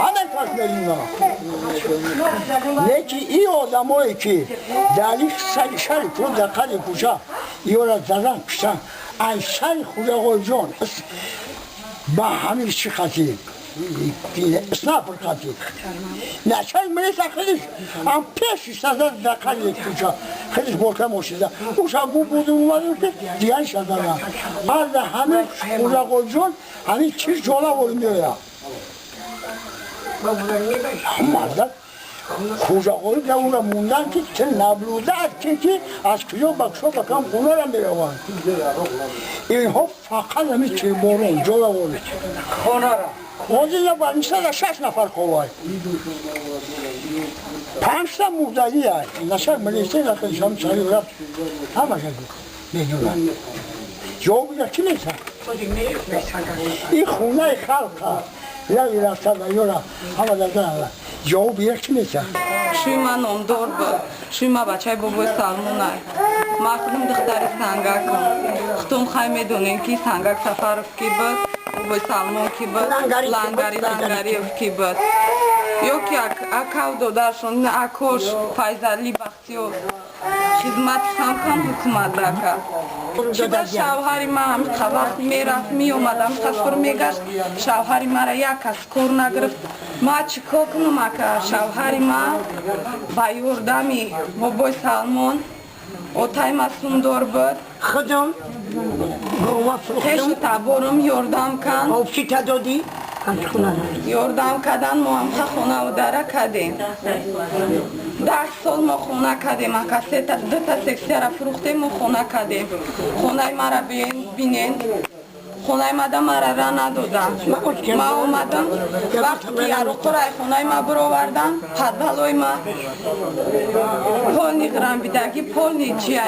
Ҳама кас медуна. Леки и одамое, ки дар сари шари кӯ, дар қади кӯча ёра задан, куштан, ай сари Хӯҷағолҷон ба ҳамин чӣ хати, снайпер хати начали милиса, хелиш ам пеш истада, дар қади кӯча хелиш болка мошида уша гу буду омадем, ки дигариша задан. Аз ҳамин Хӯҷағолҷон ҳамин чиз ҷола вори меояд. Мардак Хӯҷағолӣ ура мондан, ки ты наблюдать ки аз куҷо ба куҷо ба кам хонара мераванд. Инҳо фақат ҳамин тирборон ҷолаворӣ хонара. Ҳозир ба шаш нафар ховай, панҷта мурдагӣ ай нашар милисия хелшам сари рафт, ҳамаша медонад. Ҷавоб ки меса ин хонаи халқа рави рафта ва ёра ҳама дазана ҷавоб як чи меса. Шӯи ман номдор буд. Шӯи ман бачаи бобои Салмонай. Ман худам духтари Сангакам. Худтон хай медонем, ки Сангак Сафаров ки буд, бобои Салмон ки буд, Лангари Лангариев ки буд, ё ки акав додаршон, акош Файзали Бахтиёр хизмати кам ҳукумат дака. Чӣ ба шавҳари ман ҳамиқа вақт мерафт, меомад, ҳамиқа фур мегашт, шавҳари мара як кас кор нагирифт. Ма чӣ кор кунам, ака? Шавҳари ман ба ёрдами бобои Салмон, отай ма сундор буд. Худам Хешу таборум ёрдам кан. Чита додӣ? Ёрдам кардан, мо ҳамха хонаву дара кардем. 10 сол мо хона кардем, ака. Дута сексияра фурӯхтем, мо хона кардем. Хонаи мара бинен, хонаи мада мара ра надодам. Ма омадам, вақте ки яроқораи хонаи ма бировардан, подвалои ма полный ғирамбидаги, полный чия.